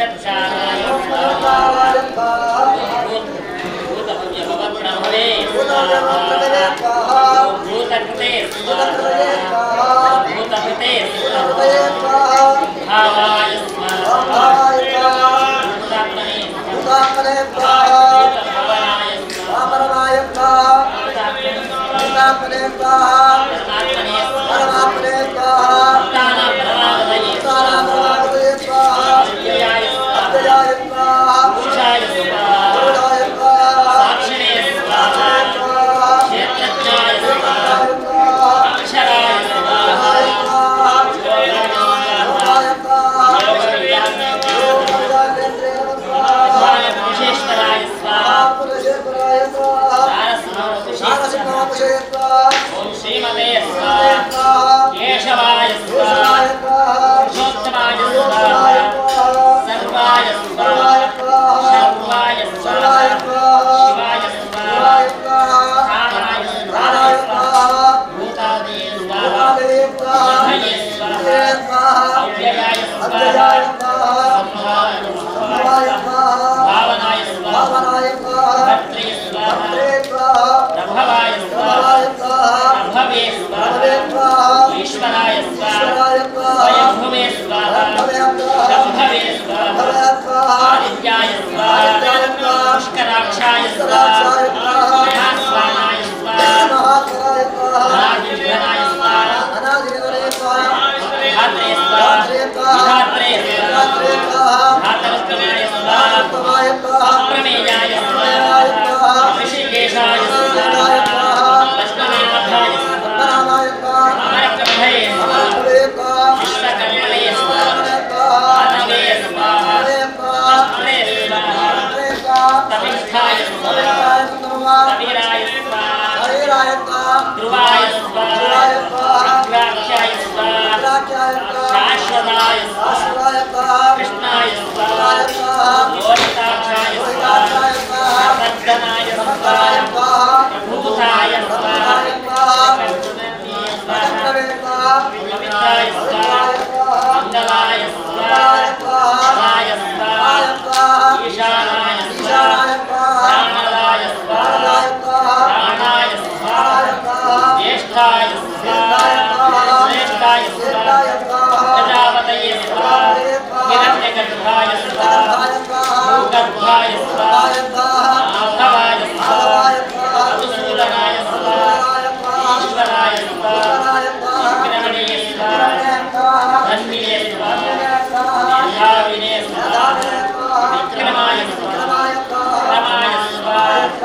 ವಷಟ್ಕಾರಾಯ ಸ್ವಾಹ ಓಂ ಭೂತಭವ್ಯ ಭವತ್ಪ್ರಭವೇ ಸ್ವಾಹ ಓಂ ಭೂತಕೃತೆ ಸ್ವಾಹ ಭೂತಕೃತೆ ಸ್ವಾಹ ಭಾವಾಯ ಸ್ವಾಹ ಭೂತಾತ್ಮನೆ ಸ್ವಾಹ ಭೂತಭವನಾಯ ಸ್ವಾಹ ಭೂತಾತ್ಮನೆ ಪರಮಾತ್ಮನೆ ಸ್ವಾಹ ಭೂತಾನಾಂ ಪರಮಾಗತಯೇ ಸ್ವಾಹ ಅವ್ಯಯಾಯ ಸ್ವಾಹ ಪುರುಷಾಯ ಸ್ವಾಹ ಸಾಕ್ಷಿಣೇ ಸ್ವಾಹ ಕ್ಷೇತ್ರಜ್ಞಾಯ ಸ್ವಾಹ ಅಕ್ಷರಾಯ ಸ್ವಾಹ ಯೋಗಾಯ ಸ್ವಾಹ ಯೋಗವಿದ್ಯಾಯ ಪುರುಷೇಶ್ವರಾಯ ಸ್ವಾಹ ನಾರಸಿಂಹ ಓಂ ಶ್ರೀಮತೆ ಸ್ವಾಹ ಕೇಶವಾಯ ಸ್ವಾಹ ಪುರುಷೋತ್ತಮಾಯ ಸ್ವಾಹ ಸರ್ವಾಯ ಸ್ವಾಹ ಶರ್ವಾಯ ಸ್ವಾಹ ಶಿವಾಯ ಸ್ವಾಹ ಪ್ರಾಣಾಯ ಸ್ವಾಹ ಭೂತಾದಯೇ ಸ್ವಾಹ ವಿಧಯೇ ಸ್ವಾಹ ಅವ್ಯಯಾಯ ಸ್ವಾಹ ಸಂಹಾರಾಯ ಸ್ವಾಹ ಭಾವನಾಯ ಸ್ವಾಹ ಭರ್ತ್ರೇ ಸ್ವಾಹ ಪ್ರಭವಾಯ ಸ್ವಾಹ ಪ್ರಭವೇ ಸ್ವಾಹ ಈಶ್ವರಾಯ ಸ್ವಾಹ ಸ್ವಯಂಭುವೇ ಸ್ವಾಹ ಶಂಭವೇ ಸ್ವಾಹ ಆದಿತ್ಯಾಯ ಸ್ವಾಹ ಪುಷ್ಕರಾಕ್ಷಾಯ ಸ್ವಾಹ ಮಹಾಸ್ವಾನಾಯ ಸ್ವಾಹ ಅನಾದಿನಿಧನಾಯ ಸ್ವಾಹ ಧಾತ್ರೇ ಸ್ವಾಹ ವಿಧಾತ್ರೇ ಸ್ವಾಹ ಧಾತರುತ್ತಮಾಯ ಸ್ವಾಹ ಅಪ್ರಮೇಯಾಯ ಸ್ವಾಹ ಋಷಿಕೇಶಾಯ ಸ್ವಾಹ ಪದ್ಮನಾಭಾಯ ಸ್ವಾಹ ಅಮರಪ್ರಭಯೇ ಸ್ವಾಹ ವಿಶ್ವಕರ್ಮಣೇ ಸ್ವಾಹ ಮಾಧವೇ ಸ್ವಾಹ ಅಸ್ತ್ರೇ ಸ್ವಾಹ ತಮಿಷ್ಠಾಯ ಸ್ವಾಹ ಕಬೀರಾಯ ಸ್ವಾಹ ಧ್ರುವಾಯ ಸ್ವಾಹ ಅಗ್ರಾಖ್ಯಾಯ ಸ್ವಾಹ ಶಾಶ್ವತಾಯ ಸ್ವಾಹ ಕೃಷ್ಣಾಯ ಸ್ವಾಹ ಲೋಹಿತಾಕ್ಷಾಯ ಸ್ವಾಹ ಪ್ರಸನ್ನನಾಯ ಸ್ವಾಹ ಪ್ರಭೂತಾಯ ಸ್ವಾಹ ಪವಿತ್ರಾಯ ಸ್ವಾಹ ಮಂಗಲಾಯ ಸ್ವಾಹ ಶಿವಾಯ ಸ್ವಾಹ ಈಶಾನಾಯ ಸ್ವಾಹ ಪ್ರಾಣದಾಯ ಸ್ವಾಹ ಪ್ರಾಣಾಯ ಸ್ವಾಹ ಜ್ಯೇಷ್ಠಾಯ ಸ್ವಾಹ ಶ್ರೇಷ್ಠಾಯ ಸ್ವಾಹ ಪ್ರಜಾಪತಯೇ ಸ್ವಾಹ ಹಿರಣ್ಯಗರ್ಭಾಯ ಸ್ವಾಹ ಭೂಗರ್ಭಾಯ ಸ್ವಾಹ ಮಾಧವಾಯ ಸ್ವಾಹ ಮಧುಸೂದನಾಯ ಸ್ವಾಹ ಈಶ್ವರಾಯ ಸ್ವಾಹ ವಿಗ್ರಹಣೇ ಸ್ವಾಹ ಧನ್ವಿನೇ ಸ್ವಾಹ ಮೇಧಾವಿನೇ ಸ್ವಾಹ ವಿಕ್ರಮಾಯ ಸ್ವಾಹ ರಮಾಯ ಸ್ವಾಹ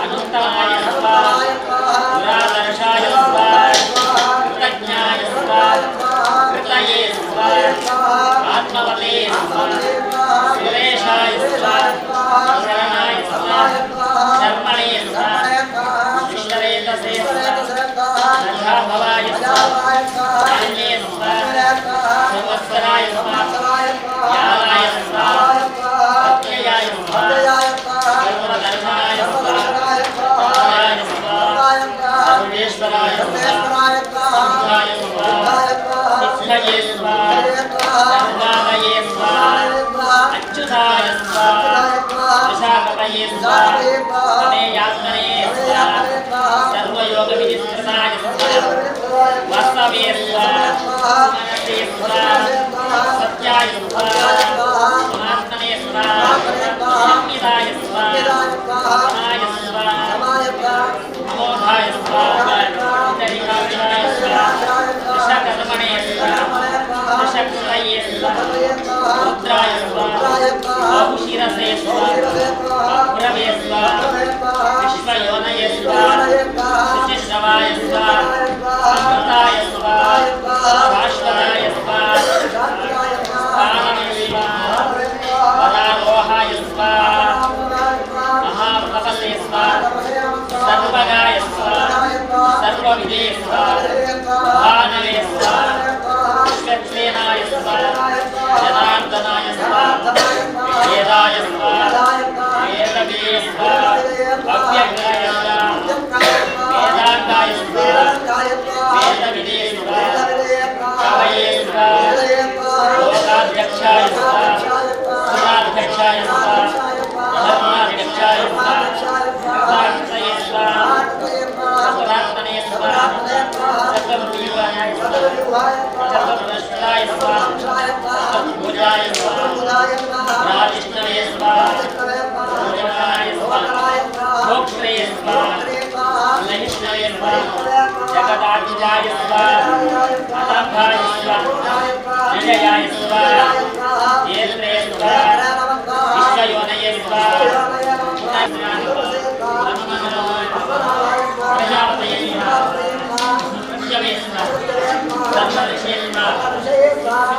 ಅನುತ್ತಮಾಯ ಸ್ವಾಹ ದುರಾದರ್ಶಾಯ ಸ್ವಾಹ ಕೃತಜ್ಞಾಯ ಸ್ವಾಹ ಕೃತಯೇ ಸ್ವಾಹ ಆತ್ಮವತೆ ಸ್ವಾಹ ಸುರೇಶಾಯ ಸ್ವಾಹ ಶರಣಾಯ ಸ್ವಾಹ ಶರ್ಮಣೇ ಸ್ವಾಹ ವಿಶ್ವರೇತಸೇ ಸ್ವಾಹ ಪ್ರಜಾಭವಾಯ ಸ್ವಾಹ ಅನ್ಯೇ ಸ್ವಾಹ ಸಂವತ್ಸರಾಯ ಸ್ವಾಹ ಯಾವಾಯ ಸ್ವಾಹ ಅತ್ಯಯಾಯ ಸ್ವಾಹ ಸರ್ವದರ್ಶನಾಯ ಸ್ವಾಹ ಸರ್ವಾಯ ಸ್ವಾಹ ಸರ್ವೇಶ್ವರಾಯ ಸ್ವಾಹ ಸಿದ್ಧಾಯ ಸ್ವಾಹ ಸಿದ್ಧಯೇ ಸ್ವಾಹ ಸರ್ವಾದಯೇ ಸ್ವಾಹ ಅಚ್ಯುತಾಯ ಸ್ವಾಹ ವಿಶಾಖಪಯೇ ಸ್ವಾಹ ಅಮೇಯಾತ್ಮನೇ ಸ್ವಾಹ ಸರ್ವಯೋಗ ವಿಧಿಸ್ಮೃತಾಯ ಸ್ವಾಹ ವಾಸ್ತವೇ ಸ್ವಾಹ ಸುಮನಸೇ ಸ್ವಾಹ ಸತ್ಯಾಯ ಸ್ವಾಹ ಪರಮಾತ್ಮನೇ ಸ್ವಾಹ ಸಂಹಿತಾಯ ಸ್ವಾಹ ಸಮಾಯ ಸ್ವಾಹ ಅಮೋಘಾಯ ಸ್ವಾಹ ಪುಂಡರೀಕಾಕ್ಷಾಯ ಸ್ವಾಹ ವೃಷಕರ್ಮಣೇ ಸ್ವಾಹ ವೃಷಕೃತಯೇ ಸ್ವಾಹ ರುದ್ರಾಯ ಸ್ವಾಹ ಬಹುಶಿರಸೇ ಸ್ವಾಹ ಗುರವೇ ಸ್ವಾಹ ವಿಶ್ವಯೋನಯೇ ಸ್ವಾಹ ಶುಚಿಶ್ರವಾಯ ಸ್ವಾಹ ಅಮೃತಾಯ ಸ್ವಾಹ ಶಾಶ್ವತಾಯ ಸ್ವಾಹ ಸ್ಥಾನಮೇ ಸ್ವಾಹ ವರಾರೋಹಾಯ ಸ್ವಾಹ ಮಹಾತಪಸೇ ಸ್ವಾಹ ಸರ್ವಗಾಯ ಸ್ವಾಹ ಸರ್ವವಿದೇ ಸ್ವಾಹ ಭಾನವೇ ಸ್ವಾಹ ವಿಶ್ವಕ್ಸೇನಾಯ ಸ್ವಾಹ ಜನಾರ್ದನಾಯ ಸ್ವಾಹ ವೇದಾಯ ಸ್ವಾಹ ವೇದವೇ ಸ್ವಾಹ ಅವ್ಯಗ್ರಾಯ ಸ್ವಾಹ ವೇದಾಂಗಾಯ ಸ್ವಾಹ ವೇದವಿದೇ ಸ್ವಾಹ ಕವಯೇ ಸ್ವಾಹ ಲೋಕಾಧ್ಯಕ್ಷಾಯ ಸ್ವಾಹ Govinda Govinda.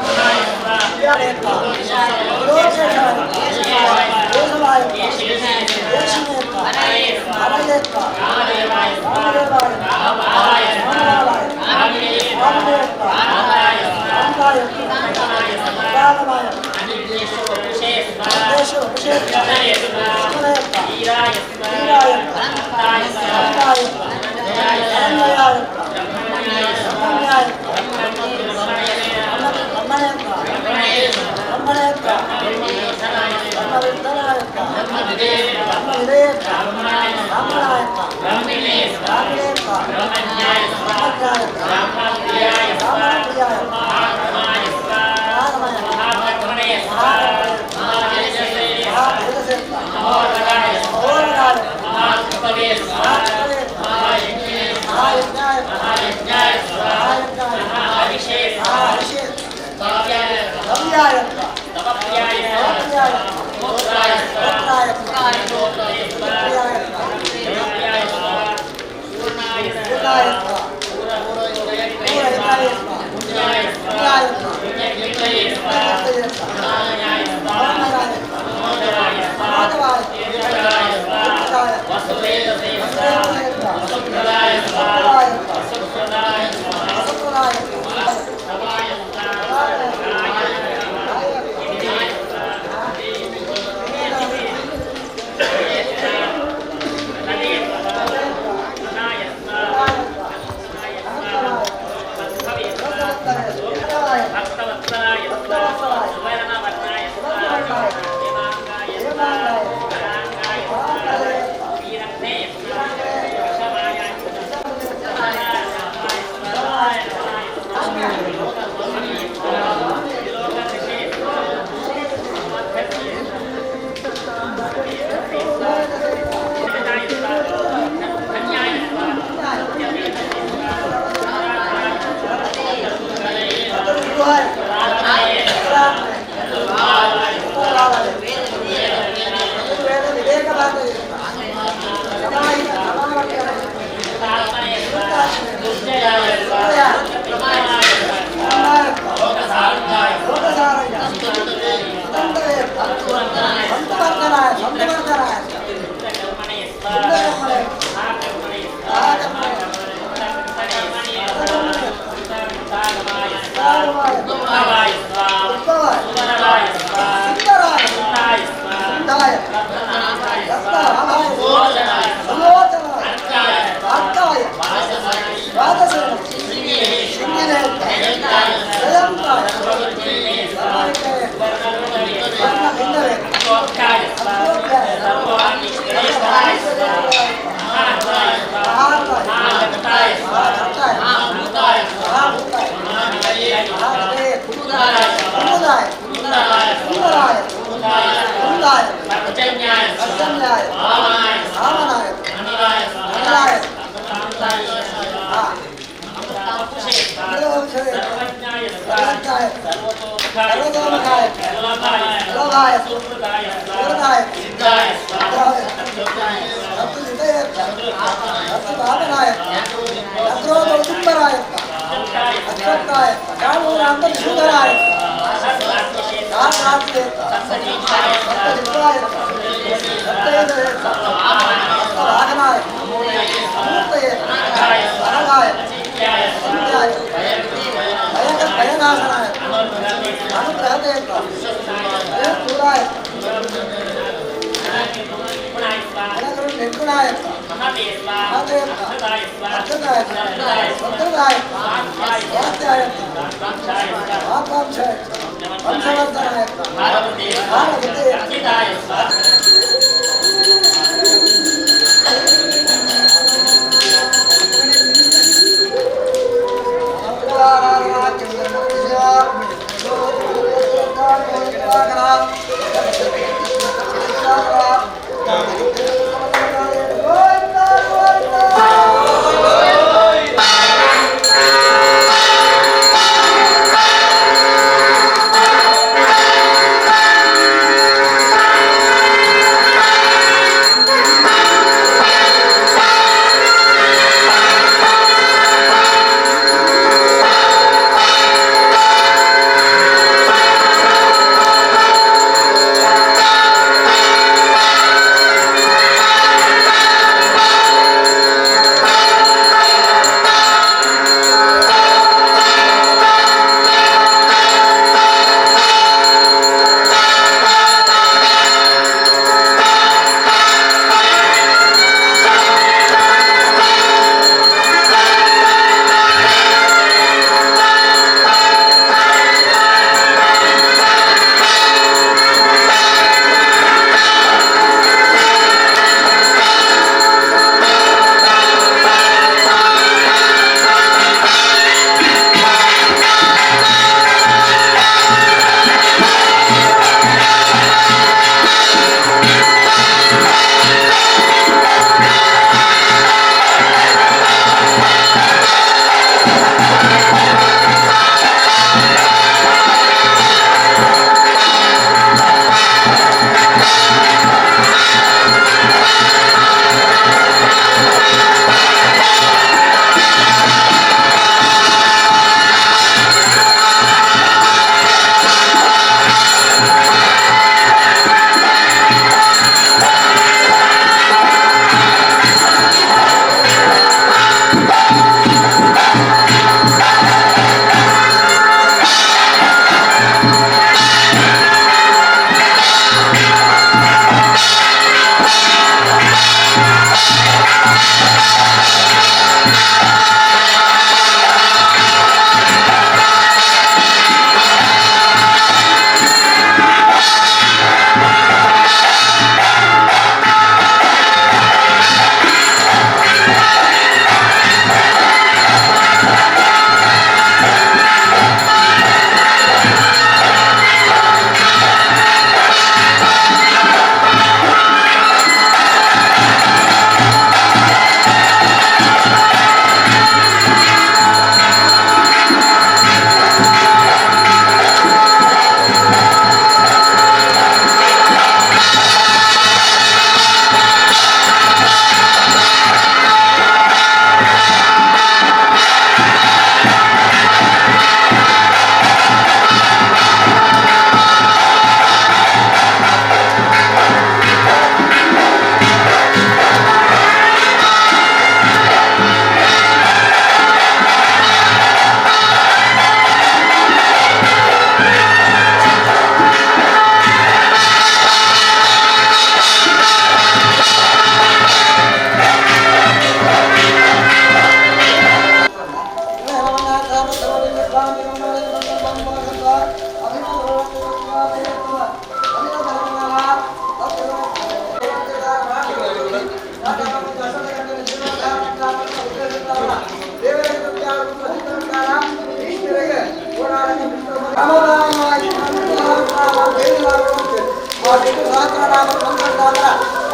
ಆ ವಿಷ್ಣು ಸಹಸ್ರನಾಮ ಮಂತ್ರದಾತರ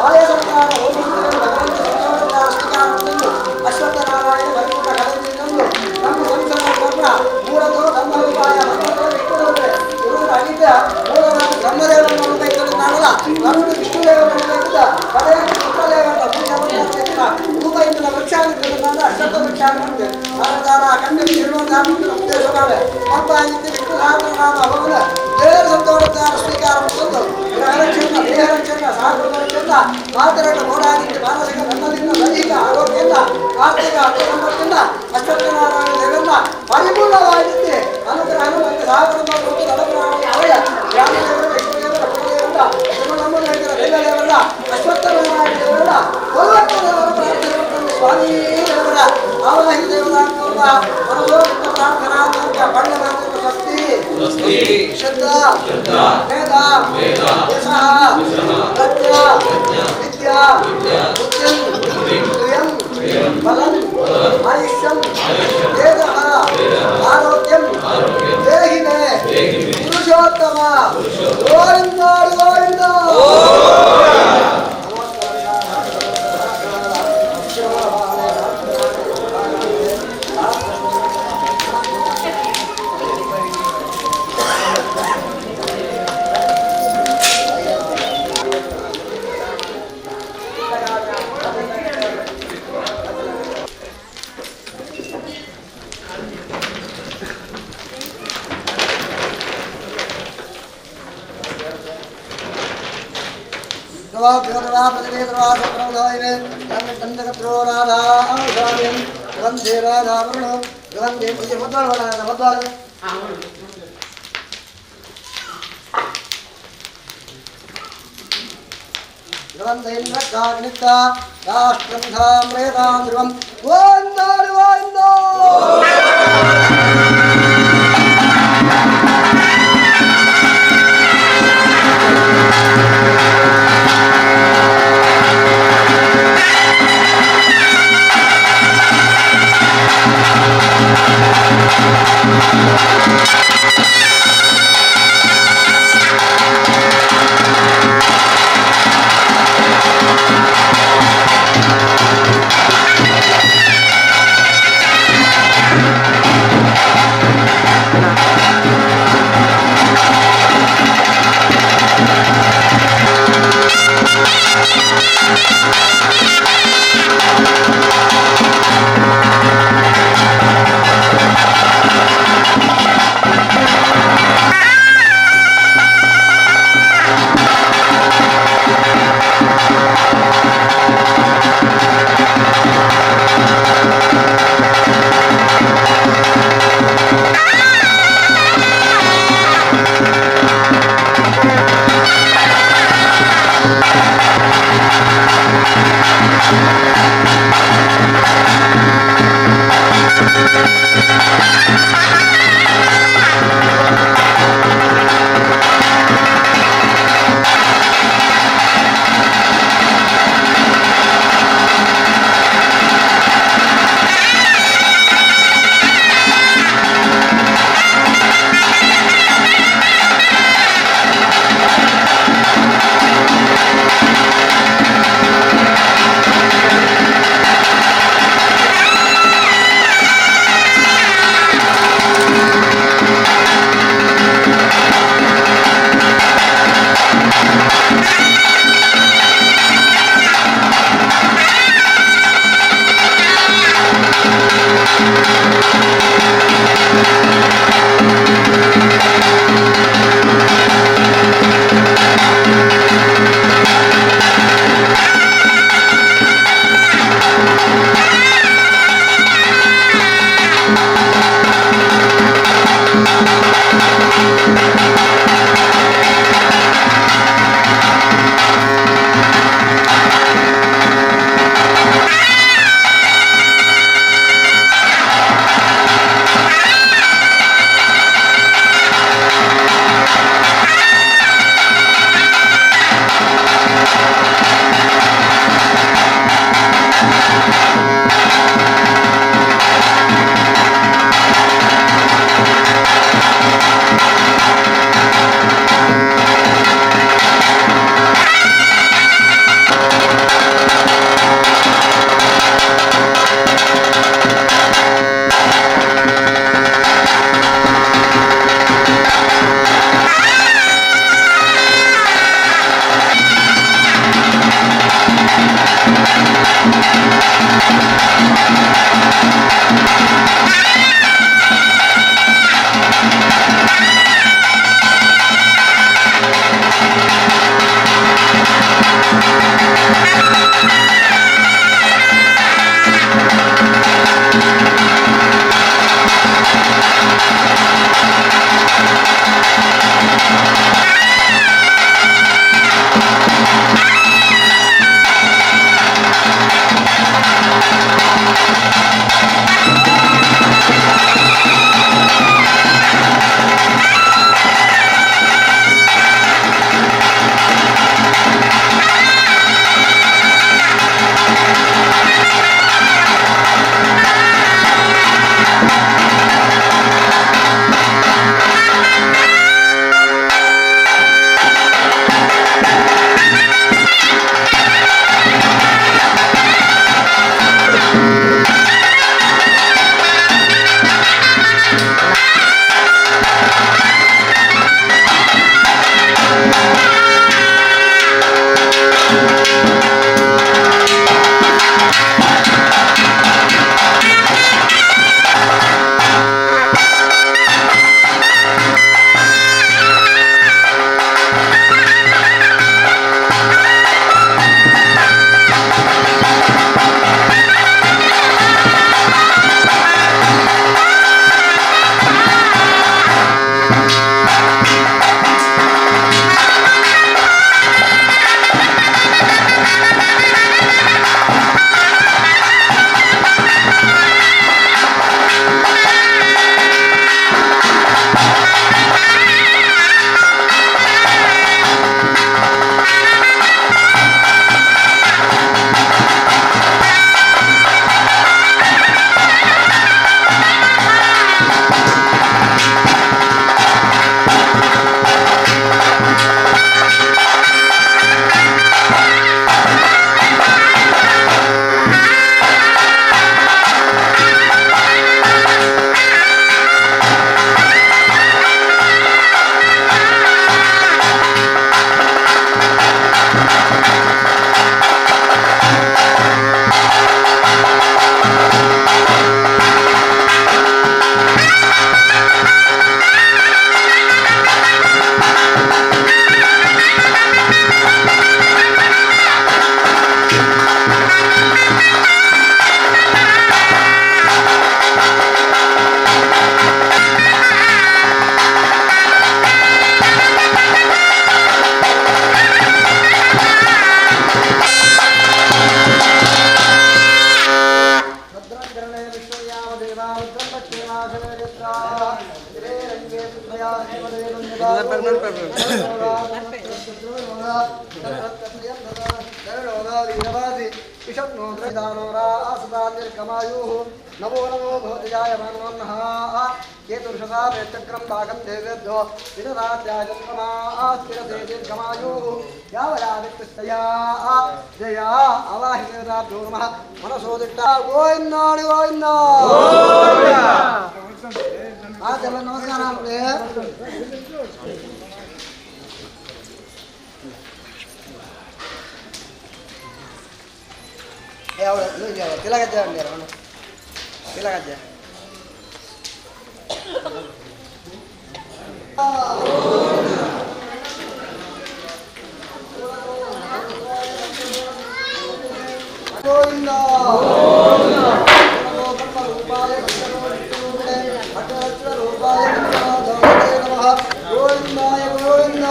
ಆಯ ಸಂತಾನ ಹೋಮಂತ್ರಗಳು ಭಗವಂತ ಸಂತೋಷದ ಸ್ವೀಕಾರ ತಂದು ಅಶ್ವತ್ಥನಾರಾಯಣ ವೈಕುಂಠ ಕಳೆದಿದ್ದಂದು ನಮ್ಮ ಸಂಸಾರ ಮೂಲತೋ ಬ್ರಹ್ಮರೂಪಾಯ ಮಂತ್ರತೋ ವಿಷ್ಣುರೂಪೆ ಇವರು ಅನಿತ ಮೂಲನಾಮ ಬ್ರಹ್ಮದೇವರನ್ನು ರೂಪ ನಾನಲ್ಲ ನರುಡು ವಿಷ್ಣುದೇವರನ್ನು ರೂಪ ಕಡೆಯ ರುದ್ರದೇವರ ಪೂಜೆ ರೂಪ ಇಂದ್ರ ವೃಕ್ಷ ಅಶ್ವತ್ಥ ವೃಕ್ಷ ಭಾರತಾರ ಕಣ್ಣು ಜೀರ್ಣೋದ್ಧಾರ ಉದ್ದೇಶವಾದ ಅಪ್ಪ ಇತ್ತು ವಿಷ್ಣು ಸಹಸ್ರನಾಮ ಹೋಗಲ ದೇವರ ಸಂತೋಷದ ಸ್ವೀಕಾರ ತಂದು ಗ್ರಹರಕ್ಷಣ ದೇಹರಕ್ಷಣ ಸಹಕೃತರಕ್ಷಣ ಮಾತರಣ ಮೋಡಾದಿತ್ಯ ಮಾನಸಿಕ ಧರ್ಮದಿಂದ ದೈಹಿಕ ಆರೋಗ್ಯದಿಂದ ಆರ್ಥಿಕ ಅರ್ಥ ಸಂಪತ್ತಿಂದ ಅಶ್ವತ್ಥನಾರಾಯಣ ದೇವರನ್ನ ಪರಿಪೂರ್ಣವಾಗಿದ್ದೆ ಅನುಗ್ರಹ ಮತ್ತು ಸಹಕೃತ ಅನುಗ್ರಹ ಅವಯ ಗ್ರಾಮದೇವರ ವಿಷ್ಣುದೇವರ ಕುಲದೇವರ ತಿರುನಮ್ಮದೇವರ ದೈವದೇವರ ಅಶ್ವತ್ಥನಾರಾಯಣ ದೇವರ ಕೊಲ್ಲಕ್ಕ ದೇವರ ಪ್ರಾರ್ಥನೆ ಮಾಡ್ಕೊಂಡು ಸ್ವಾಮಿ ದೇವರ ಆವಾಹಿ ದೇವರ ಮನಸೋಕ್ತ ಪ್ರಾರ್ಥನಾ ಬಣ್ಣ ಸ್ವಸ್ತಿ ಶುದ್ಧ ವೇದ ಯಶಃ ಪ್ರಜ್ಞಾ ವಿದ್ಯಾ ಬುದ್ಧಿಂ ಪ್ರಿಯಂ ಬಲಂ ಆಯುಷ್ಯಂ ತೇಜಃ ಆರೋಗ್ಯಂ ದೇಹಿ ಮೇ ಪುರುಷೋತ್ತಮ ಗೋವಿಂದ ಗೋವಿಂದ. ಗೋವಿಂದ ಗೋವಿಂದ. नमो नमो भवतिजाय भगवन्नः केतुर्षसा चक्रं दागं देवेभ्यो विदधात्याचन्द्रमास्थिरसे दीर्घमायुः यावयादित्यया जया अवाहिदेवताभ्यो नमः मनसोदिष्टा गोविन्दाणि गोविन्दा। नमस्कार। ತಿಲಕ. ಗೋವಿಂದ ಗೋವಿಂದಾಯ ಗೋವಿಂದ ರೂಪಾಯ ಗೋವಿಂದ ಗೋವಿಂದ.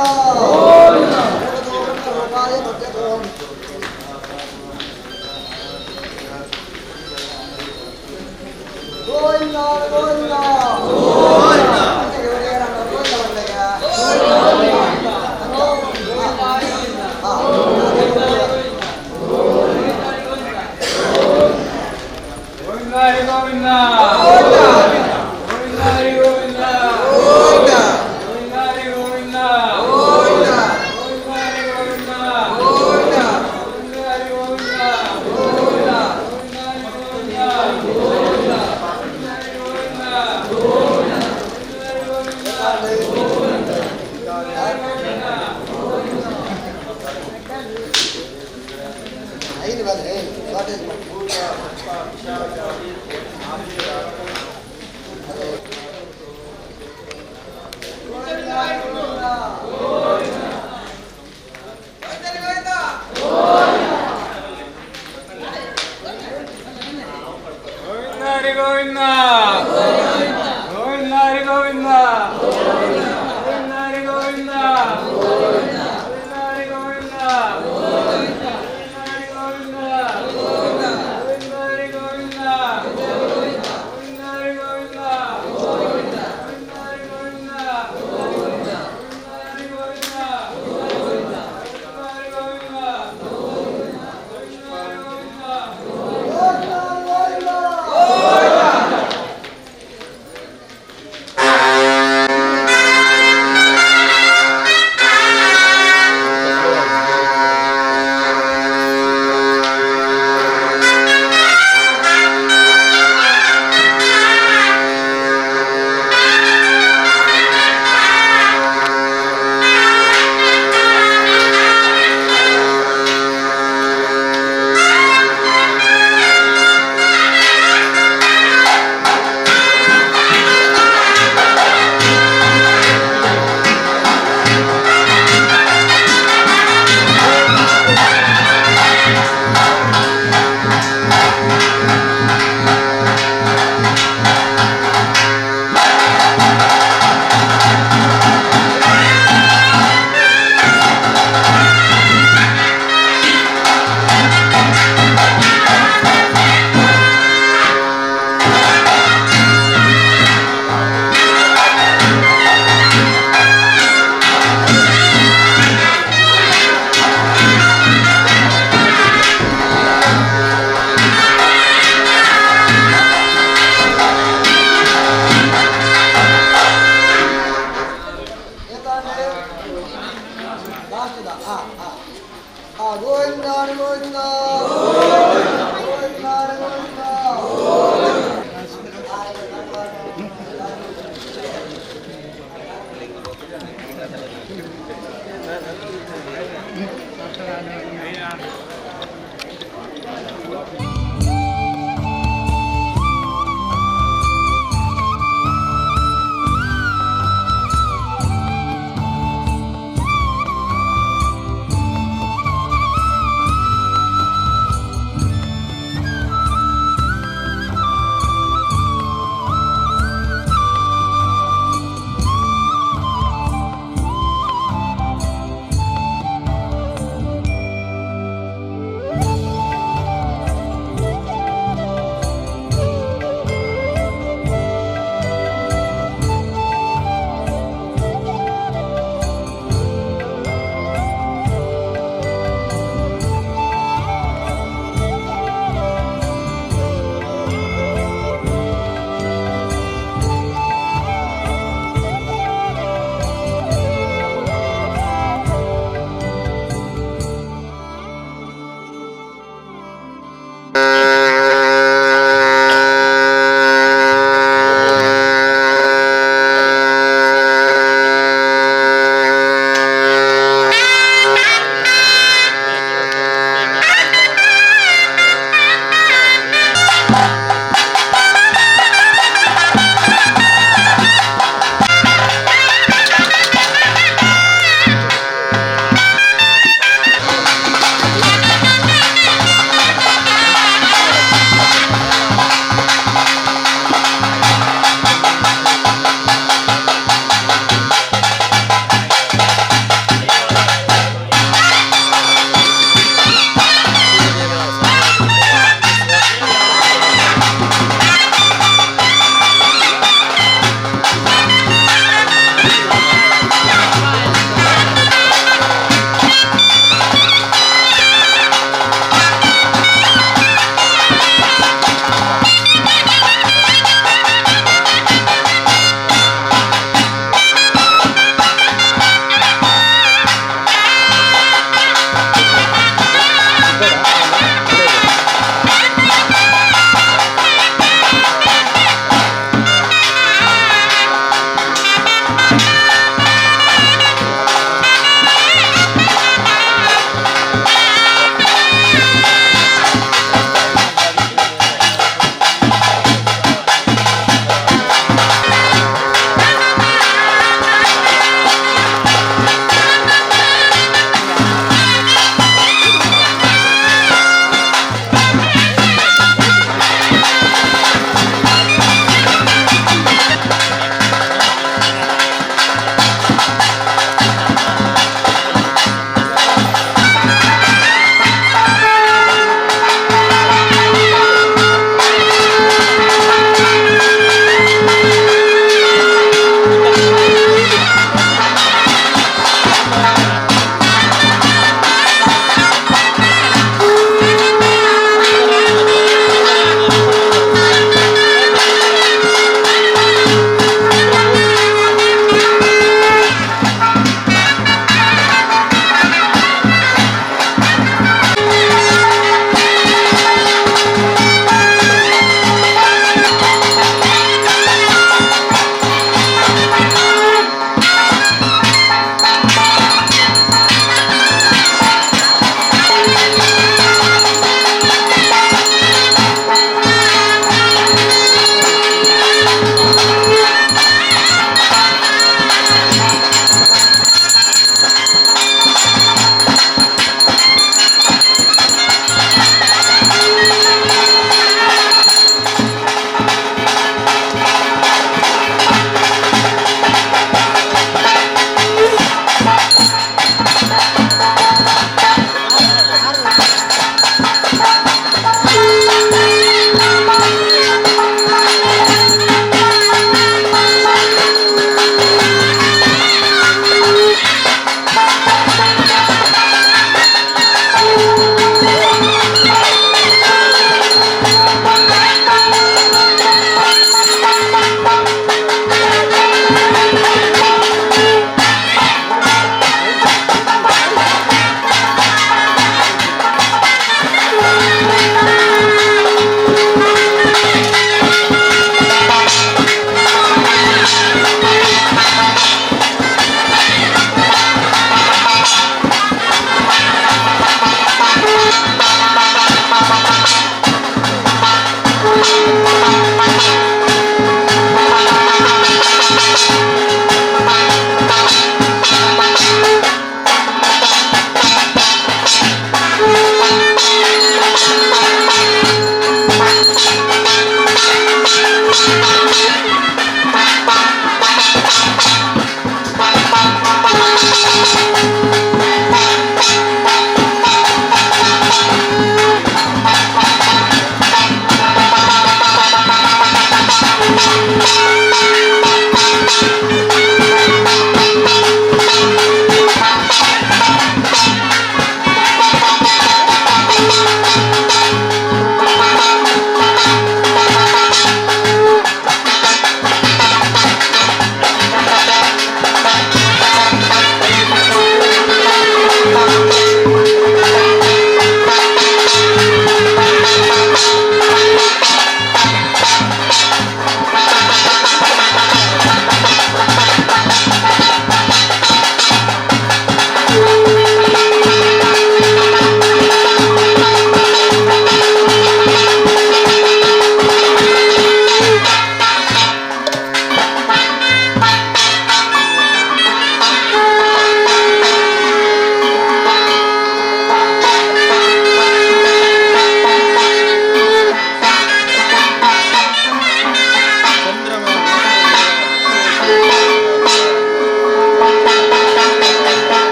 ಗೋವಿಂದ ಹರಿ ಗೋವಿಂದ ಗೋವಿಂದ ಹರಿ ಗೋವಿಂದ ಗೋವಿಂದ ಹರಿ ಗೋವಿಂದ ಗೋವಿಂದ ಹರಿ ಗೋವಿಂದ ಗೋವಿಂದ ಹರಿ ಗೋವಿಂದ ಗೋವಿಂದ ಹರಿ ಗೋವಿಂದ ಗೋವಿಂದ ಹರಿ ಗೋವಿಂದ ಗೋವಿಂದ ಹರಿ ಗೋವಿಂದ. ಐದು ಬಂದ್ರೆ ಶಾರ್ಟೇಜ್. ಗೋವಿಂದ ಹರಿ ಗೋವಿಂದ ಗೋವಿಂದ ಹರಿ ಗೋವಿಂದ ಗೋವಿಂದ ಹರಿ ಗೋವಿಂದ ಗೋವಿಂದ ಹರಿ ಗೋವಿಂದ ಗೋವಿಂದ ಹರಿ ಗೋವಿಂದ ಗೋವಿಂದ ಹರಿ ಗೋವಿಂದ ಗೋವಿಂದ ಹರಿ ಗೋವಿಂದ ಗೋವಿಂದ ಹರಿ ಗೋವಿಂದ ಗೋವಿಂದ ಹರಿ ಗೋವಿಂದ ಗೋವಿಂದ ಹರಿ ಗೋವಿಂದ ಗೋವಿಂದ ಹರಿ ಗೋವಿಂದ. ಗೋವಿಂದ ಗೋವಿಂದ. ಲಾಸ್ಟ್ ಆ ಆ ಆ ಗೋವಿಂದ ಗೋವಿಂದ ಗೋವಿಂದ ಗೋವಿಂದ.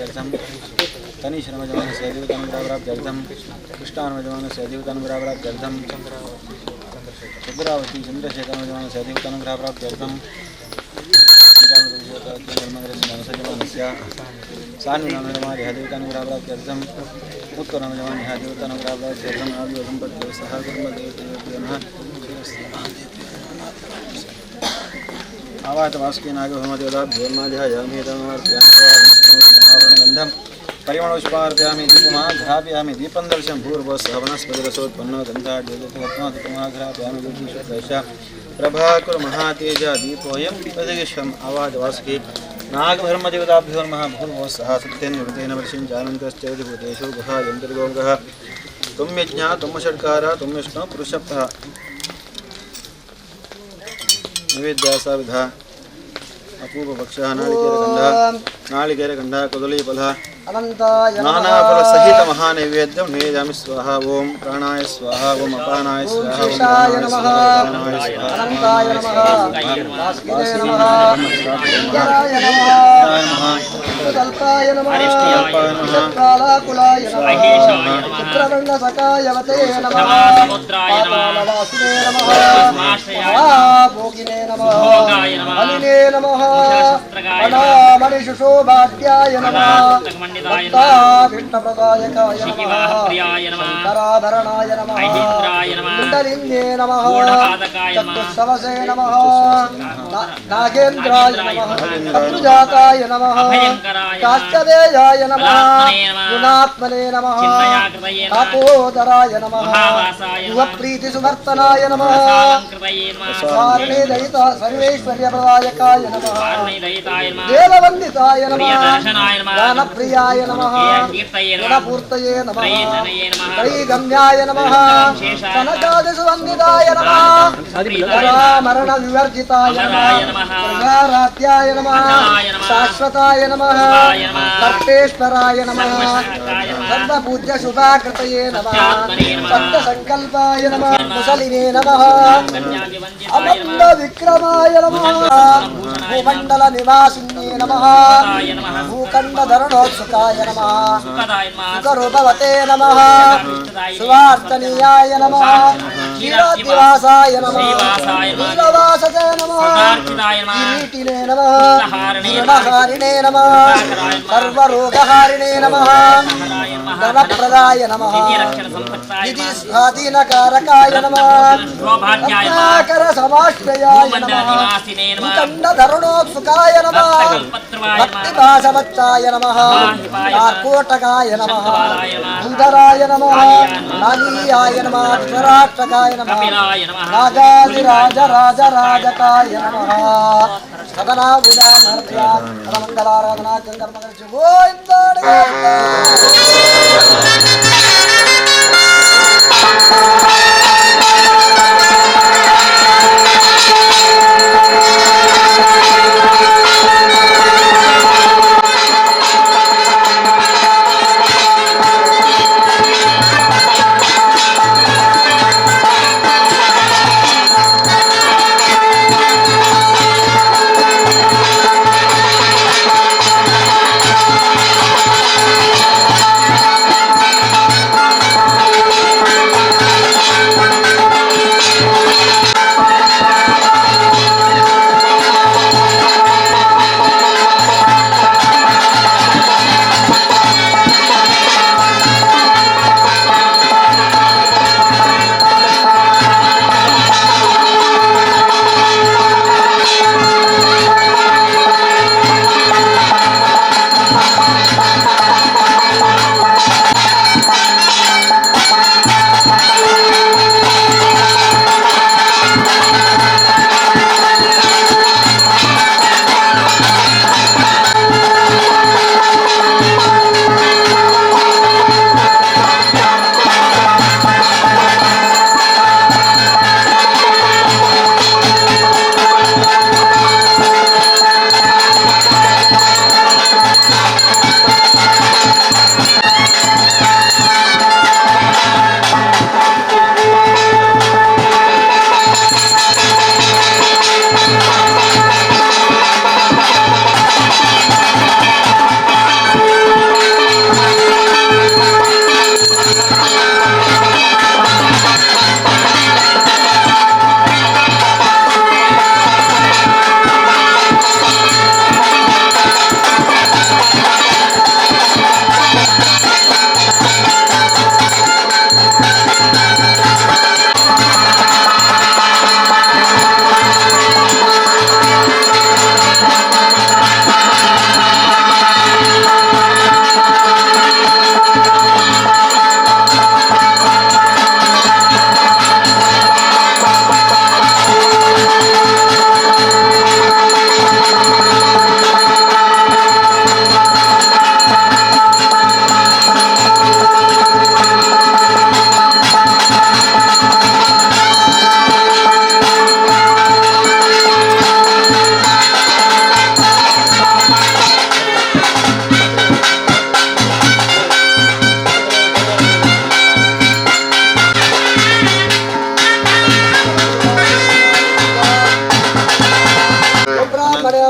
प्राप्त्यर्थं तनीश्रमजमानस्य अधिवतानुग्रहप्राप्त्यर्थं कृष्णानुजमानस्य अधिवतानुग्रहप्राप्त्यर्थं चन्द्रावती चन्द्रशेखरमजमानस्य अधिवतानुग्रहप्राप्त्यर्थं मनसजमानस्य सान्विनामजमानि अधिवतानुग्रहप्राप्त्यर्थं उत्तरमजमानि अधिवतानुग्रहप्राप्त्यर्थम् आदिवसम्पद्भ्यो सह कुटुम्बदेवतेभ्यो नमः। आवातवासुकीनागभमदेवताभ्योर्माध्यायामि परिमणपुष्पार्पयामि दीपमाघ्रापयामि दीपं दर्शं भूर्भुवस्सः वनस्पतिरसोत्पन्नो गन्धाढ्यदीपमाघ्रापयामि ज्योतिषप्रकाश प्रभाकुर महातेज दीपोऽयं प्रजगिष्यम्। आवातवासुकी नागधर्मदेवताभ्यो नमः। भूर्भुवस्सः सत्येन वृतेन वर्षिं जानन्तश्चैर्भूतेषु गुहायन्तर्गोङ्गः त्वं यज्ञा त्वं षट्कार त्वं विष्णु पुरुषपः नैवेद्यासा विधा अपूपभक्षः नारिकेरखण्डः नारिकेरखण्डः कदलीफलः नानाफलसहित महानैवेद्यं निवेदयामि स्वाहा। ओम प्राणाय स्वाहा, ओम अपानाय स्वाहा, ओम अनंताय नमः, वासुदेवाय नमः, नमः कल्पाय नमः, कालाकुलाय नमः, शुक्रवर्णसकायवते नमः, पातालवासिने नमः, महाभोगिने नमः, अलिने नमः, अनामणिशुशोभाग्याय नमः, भक्ताभीष्टप्रदायकाय नमः, शङ्कराभरणाय नमः, कुण्डलिन्ये नमः, चतुस्सवसे नमः, नागेन्द्राय नमः, शत्रुजाताय नमः, काश्यपेयाय नमः, गुणात्मने नमः, तापोदराय नमः, युवप्रीतिसुवर्तनाय नमः, वारुणेदयिता सर्वैश्वर्यप्रदायकाय नमः, देववन्दिताय नमः, दानप्रियाय नमः, गुणपूर्तये नमः, त्रैगम्याय नमः, सनकादिसुवन्दिताय नमः, जरामरणविवर्जिताय नमः, प्रजाराध्याय नमः, शाश्वताय नमः, सर्पेश्वराय नमः, सर्वपूज्यशुभाकृतये नमः, सत्यसङ्कल्पाय नमः, कुशलिने नमः, अमन्दविक्रमाय नमः, भूमण्डलनिवासिन्ये नमः, भूखण्डधरणोत्सुकाय नमः, सुखरूपवते नमः, सुवार्तनीयाय नमः, क्षीरादिवासाय नमः, नीलवाससे नमः, किरीटिने नमः, ऋणहारिणे नमः, सर्वरोगहारिणे नमः, धनप्रदाय नमः, निधिस्वाधीनकारकाय नमः, रत्नाकरसमाश्रयाय नमः, भूखण्डधरणोत्सुकाय नमः, भक्तिपाशवत्साय नमः, कार्कोटकाय नमः, भूधराय नमः, नालीयाय नमः, स्वराष्ट्रकाय नमः, नागादिराजराजराजकाय नमः। सदना भुजा मङ्गलाराधना गोविन्द। Thank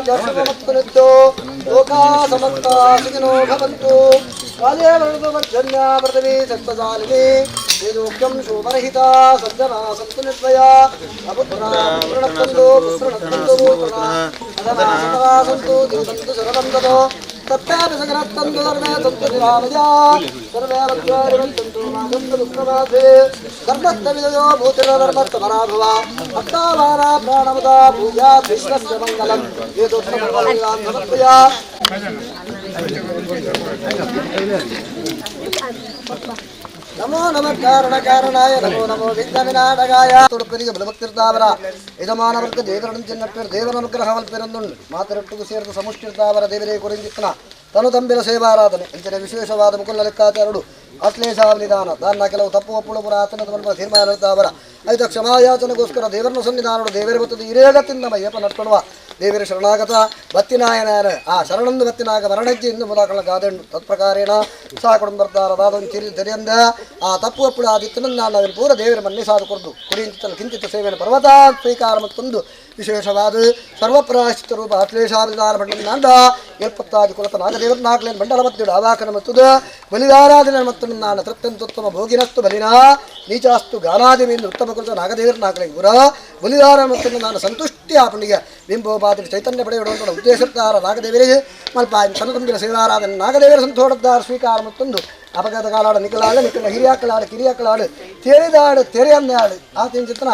ದರ್ಶನಮತ್ಪನಿತ್ಯೋ ಲೋಕಾ ಸಮಸ್ತ ಸುಖಿನೋ ಭವಂತು. ಕಾಲೇ ವರ್ಣವರ್ಜನ್ಯ ಪೃಥಿವೀ ಸತ್ವಜಾಲಿನಿ ವೇದೋಕ್ತಂ ಶೋಭರಹಿತ ಸಜ್ಜನಾ ಸಂತು ನಿರ್ಭಯ ಅಪುತ್ರ ಪುತ್ರಣತ್ತಂದು ಪುತ್ರಣತ್ತಂದು ಪುತ್ರಣ ಸಂತು ದೇವತಂತು ಶರಣಂತೋ ತತ್ತಾಪಿ ಸಕರತ್ತಂತು ಸರ್ವೇ ಸಂತು ನಿರಾಮಯ ಸರ್ವೇ ಭದ್ರಾರಿ ಮಾಸಂತು ದುಃಖಮಾಸೆ ಧರ್ಮಸ್ಥ ವಿಜಯೋ ಭೂತಿರ ಧರ್ಮಸ್ಥ ಪರಾಭವ ಅತ್ತಾವಾನ ಪ್ರಾಣಮದ ಪೂಜಾ ವಿಶ್ವಸ್ಯ ಮಂಗಲಂ ವೇದೋತ್ತಮ ಸಮರ್ಪಯ. ನಮೋ ನಮಃ ಕಾರಣ ಕಾರಣಾಯ ನಮೋ ನಮೋ ವಿಘ್ನ ವಿನಾಶಕಾಯ. ತೊಡಪೆರಿಗೆ ಬಲಭಕ್ತಿರ್ತಾವರ ಯಜಮಾನವರ್ಗ ದೇವರನ್ನು ಚಿನ್ನಪ್ಪೇರು ದೇವರ ಅನುಗ್ರಹ ಮಲ್ಪೆರೊಂದುಂಡು ಮಾತರೊಟ್ಟಿಗೂ ಸೇರಿದ ಸಮುಷ್ಟಿರ್ತಾವರ ದೇವರೇ ಕೊರಿಂಜಿತ್ತನ ತನು ತಂಬಿನ ಸೇವಾರಾಧನೆ ಇಂಚಿನ ವಿಶೇಷವಾದ ಮುಕುಲ ಲೆಕ್ಕಾಚಾರಡು ಅಶ್ಲೇಷಾವನಿದಾನ ದಾನ ಕೆಲವು ತಪ್ಪು ಒಪ್ಪುಳು ಪುರ ಆತನ ಮನ್ಮ ತೀರ್ಮಾನ ಇರ್ತಾವರ ಐತ ಕ್ಷಮಾಯಾಚನೆಗೋಸ್ಕರ ದೇವರನ್ನು ಸನ್ನಿಧಾನಡು ದೇವರ ಬತ್ತದ ಇರೇಗತಿಂದ ಮಯ್ಯಪ್ಪ ನಡ್ಕೊಳುವ ದೇವರ ಶರಣಾಗತ ಬತ್ತಿನಾಯನಾರ ಆ ಶರಣಂದು ಬತ್ತಿನಾಗ ಮರಣಜ್ಜಿ ಎಂದು ಮುದಾಕಳ ಗಾದೆಂಡು ತತ್ಪ್ರಕಾರೇಣ ಸಾ ಕುಟುಂಬರ್ತಾರ ದಾದೊಂದು ಚಿರಿ ತೆರೆಯಂದ ಆ ತಪ್ಪು ಒಪ್ಪುಳು ಆದಿತ್ತನನ್ನ ನಾವಿನ ಪೂರ ದೇವರ ಮನ್ನೆ ಸಾಧು ಕೊರ್ದು ಕುರಿಂಚಿತಲ ಕಿಂಚಿತ ಸೇವೆಯನ್ನು ಪರ್ವತ ಸ್ವೀಕಾರ ಮತ್ತೊಂದು ವಿಶೇಷವಾದ ಸರ್ವಪ್ರಾಶ್ಚಿತ ರೂಪ ಅಶ್ಲೇಷಾಭಿಧಾನ ಮಂಡಲ ಏಲ್ಪತ್ತಾದಿ ಕುಲತ ನಾಗದೇವರ ನಾಗಲೇನು ಮಂಡಲ ಮತ್ತಿಡು ಆವಾಕನ ಮತ್ತುದ ಬಲಿದಾರಾಧನೆ ಮತ್ತು ನಾನು ತೃಪ್ತಂತುತ್ತಮ ಭೋಗಿನಸ್ತು ಬಲಿನಾ ನೀಚಾಸ್ತು ಗಾನಾದಿಮಿಂದ ಉತ್ತಮ ಕುಲತ ನಾಗದೇವರ ನಾಗಲೇನು ಗುರ ಬಲಿದಾರ ಮತ್ತು ನಾನು ಸಂತುಷ್ಟಿ ಆಪಣಿಗೆ ಬಿಂಬೋಪಾತ್ರಿ ಚೈತನ್ಯ ಪಡೆಯುವ ಉದ್ದೇಶತ್ತಾರ ನಾಗದೇವರಿಗೆ ಮಲ್ಪ ತನ್ನ ಸೇವಾರಾಧನೆ ನಾಗದೇವರ ಸಂತೋಡದ್ದಾರ ಸ್ವೀಕಾರ ಮತ್ತೊಂದು ಅಪಘಾತ ಕಾಲಾಡ ನಿಕಲಾಡ ನಿಕಲ ಹಿರಿಯಾಕಲಾಡು ಕಿರಿಯಾಕಲಾಡು ತೆರೆದಾಡು ತೆರೆಯಂದಾಡು ಆ ತಿಂಚಿತನ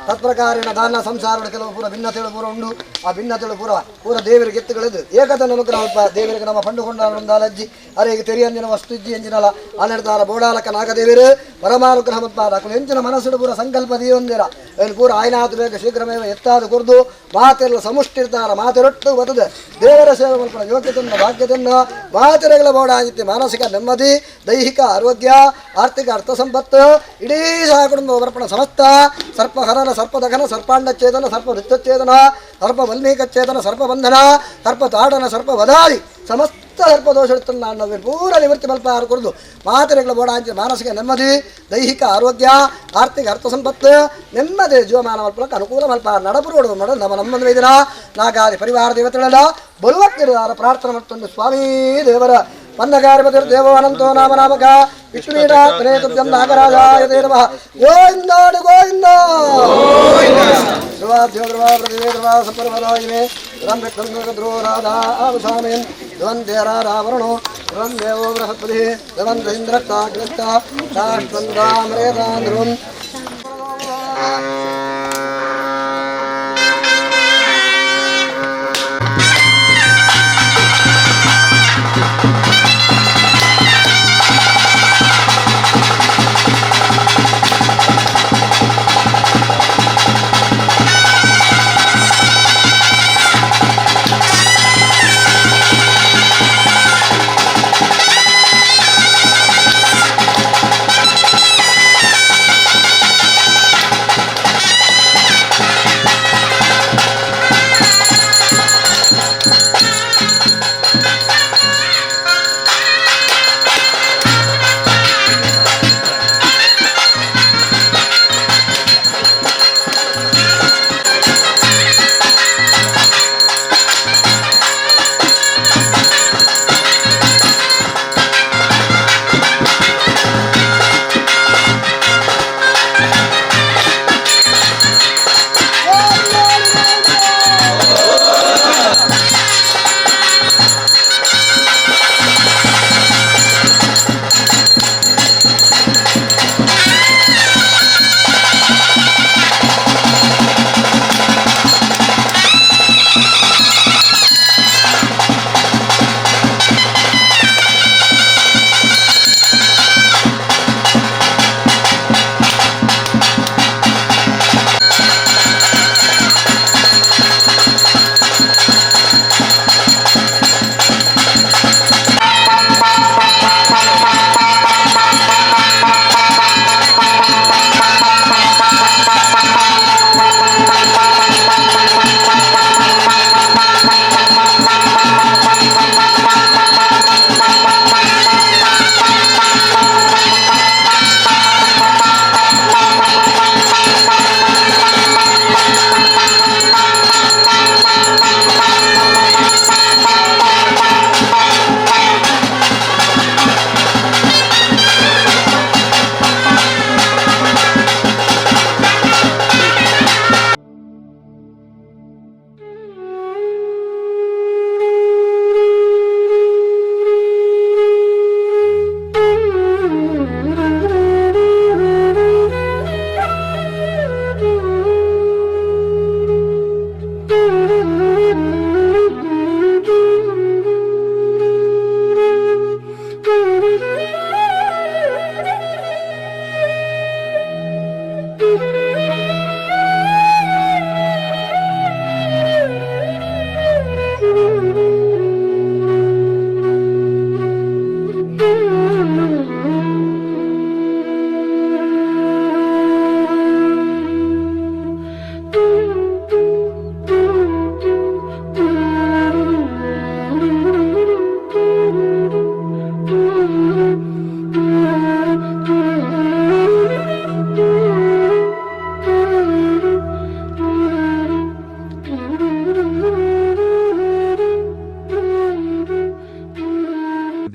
ತತ್ಪ್ರಕಾರೇಣ ದಾನ ಸಂಸಾರದ ಕೆಲವು ಪೂರ ಭಿನ್ನತೆಗಳು ಪೂರ ಉಂಡು. ಆ ಭಿನ್ನತೆಗಳು ಪೂರ ಪೂರ ದೇವರಿಗೆ ಎತ್ತುಗಳಿದ್ದು ಏಕತನ ಅನುಗ್ರಹ ದೇವರಿಗೆ ನಮ್ಮ ಪಂಡುಕೊಂಡ ಅಜ್ಜಿ ಅರೇಗೆ ತೆರಿಯಂಜಿನ ವಸ್ತು ಇಜ್ಜಿ ಎಂಜಿನಲ ಆನೆಡ್ದಾರ ಬೋಡಾಲಕ ನಾಗದೇವರು ಪರಮಾನುಗ್ರಹ ಮತ್ಪಾದ ಎಂಚಿನ ಮನಸ್ಸು ಪೂರ ಸಂಕಲ್ಪ ದೀಯೊಂದಿರ ಏನು ಪೂರ ಆಯ್ನಾತು ಬೇಗ ಶೀಘ್ರಮೇವ ಎತ್ತಾದು ಕುರ್ದು ಮಾತೆಲ್ಲ ಸಮುಷ್ಟಿರ್ತಾರ ಮಾತೆರೊಟ್ಟು ಬದುದು ದೇವರ ಸೇವೆ ಮಲ್ಪಡ ಯೋಗ್ಯತೆಯನ್ನು ಭಾಗ್ಯತೆಯನ್ನು ಮಾತೆರೆಗಳ ಬೋಡಾಗಿತ್ತು ಮಾನಸಿಕ ನೆಮ್ಮದಿ ದೈಹಿಕ ಆರೋಗ್ಯ ಆರ್ಥಿಕ ಅರ್ಥ ಸಂಪತ್ತು ಇಡೀ ಸಹ ಕುಟುಂಬ ಸಮರ್ಪಣ ಸಮಸ್ತ ಸರ್ಪಹರನ ಸರ್ಪದಘನ ಸರ್ಪಾಂಡಚ್ಛೇದನ ಸರ್ಪ ವೃತ್ತಚ್ಛೇದನ ಸರ್ಪ ವಲ್ಮೀಕಚ್ಛೇದನ ಸರ್ಪಬಂಧನ ಸರ್ಪ ತಾಡನ ಸರ್ಪ ವಧಾದಿ ಸಮಸ್ತ ಸರ್ಪದೋಷ ಪೂರ ನಿವೃತ್ತಿ ಮಲ್ಪಾರು ಕುರಿದು ಮಾತೆರೆಗಳ ಬೋಡಾಂಚ ಮಾನಸಿಕ ನೆಮ್ಮದಿ ದೈಹಿಕ ಆರೋಗ್ಯ ಆರ್ಥಿಕ ಅರ್ಥ ಸಂಪತ್ತು ನೆಮ್ಮದಿ ಜೀವಮಾನ ಮಲ್ಪಲಕ್ಕೆ ಅನುಕೂಲ ಮಲ್ಪ ನಡಪುರೋಡು ಮಾಡ ನಮ್ಮ ನಮ್ಮ ಇದರ ನಾಗಾದಿ ಪರಿವಾರ ದೇವತೆಗಳೆಲ್ಲ ಬಲುವಕ್ತಿರುದಾರ ಪ್ರಾರ್ಥನೆ ಮತ್ತೊಂದು ಸ್ವಾಮೀ ದೇವರ ಪನ್ನಗಾರಿಪತಿರ್ ದೇವೋ ಅನಂತೋ ನಾಮ ನಾಮಕ ವಿಷ್ಣುವೀಡಾತ್ಮನೇ ನಾಗರಾಜಾಯ ತೇ ನಮಃ. ಗೋವಿಂದಾಡು ಗೋವಿಂದ ಧ್ರುವಾಧ್ಯೋ ಧ್ರುವ ಪೃಥಿವೇ ಧ್ರುವ ಸಪರ್ವರಾಯಿನೇ ಧ್ರುವಂ ಧ್ರುವರಾಧಾವಸಾಮಯನ್ ಧ್ರುವಂ ದೇರಾರಾವರಣೋ ಧ್ರುವಂ ದೇವೋ ಬೃಹಸ್ಪತಿಃ ಧ್ರುವಂ ಇಂದ್ರಸ್ತಾಗ್ನಿಸ್ತ ತಾಷ್ಟ್ವಂದಾಮ್ರೇತಾನ್ ಧ್ರುವಂ.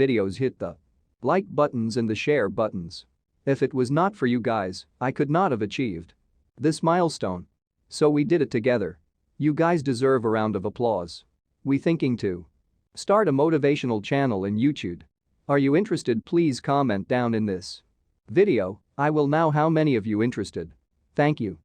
videos, hit the like buttons and the share buttons. If it was not for you guys, I could not have achieved this milestone. So we did it together. You guys deserve a round of applause. We thinking to start a motivational channel in YouTube. Are you interested? Please comment down in this video. I will know how many of you interested. Thank you.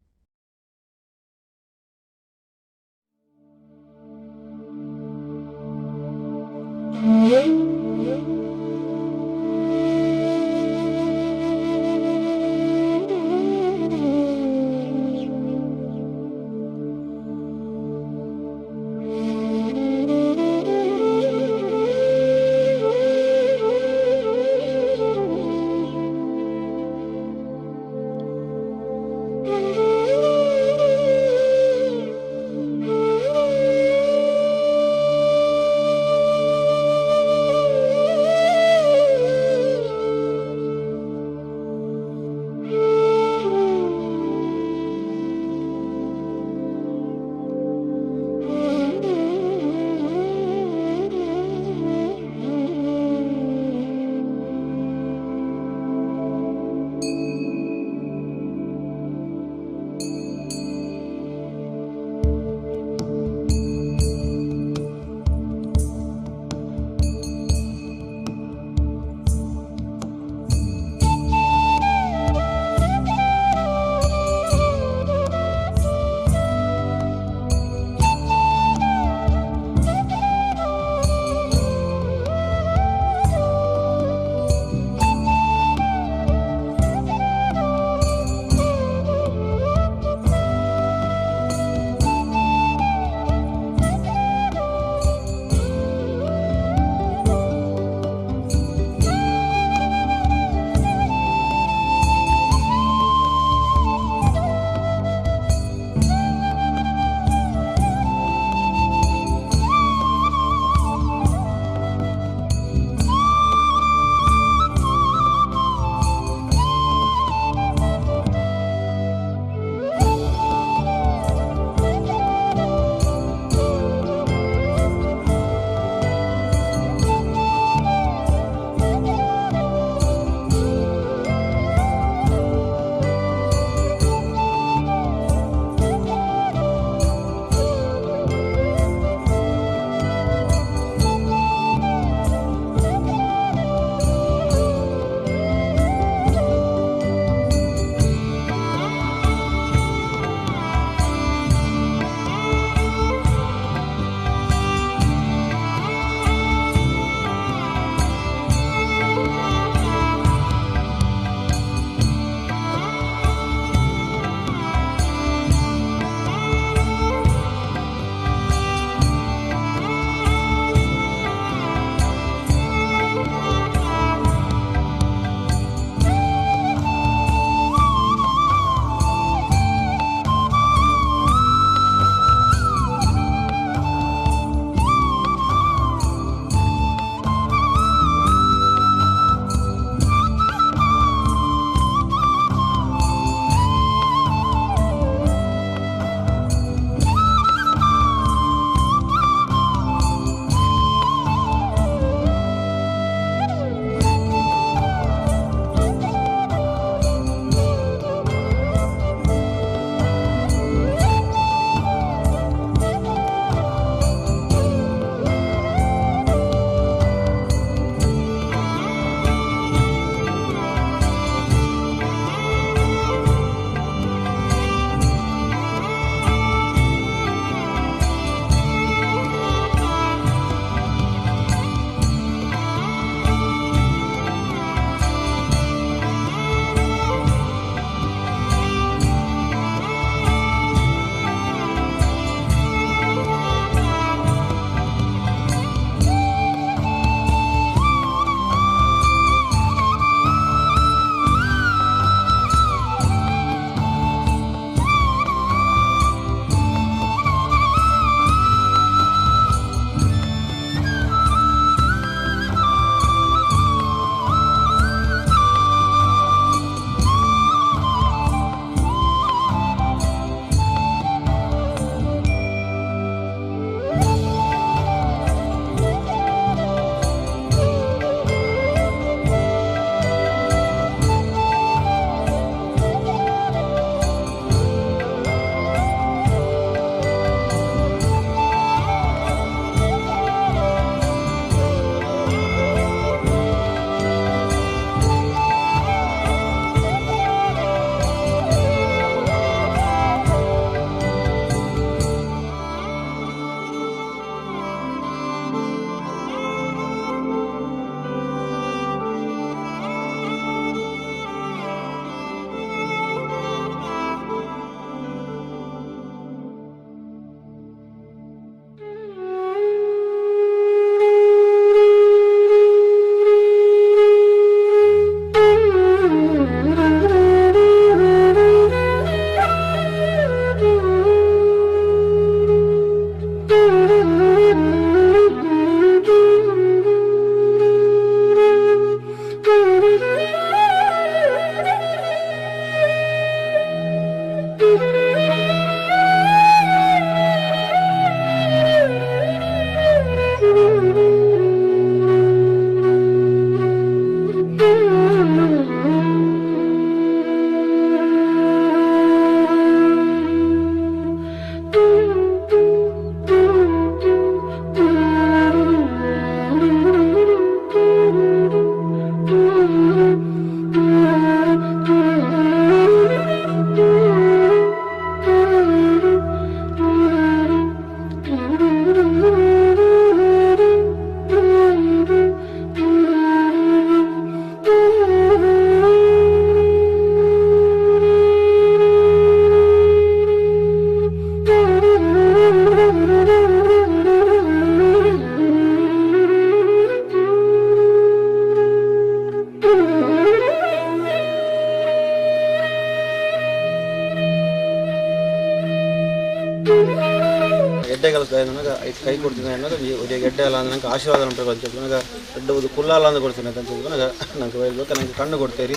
ಎಡ್ಡೆ ಕೆಲಸ ನನಗೆ ಐದು ಕೈ ಕೊಡ್ತೀನಿ ಅನ್ನೋದು ಒಳ್ಳೆ ಎಡ್ಡೆ ಅಲ್ಲ ಅಂದ್ರೆ ನಂಗೆ ಆಶೀರ್ವಾದ ಉಂಟು ಅಂತ ನನಗೆ ಎಡ್ಡೆ ಒಂದು ಕುಲ್ಲಾಲ ಅಂತ ಕೊಡ್ತೀನಿ ಅಂತ ನನಗೆ ನಂಗೆ ಹೇಳ್ಬೇಕು ನಂಗೆ ಕಣ್ಣು ಕೊಡ್ತೀರಿ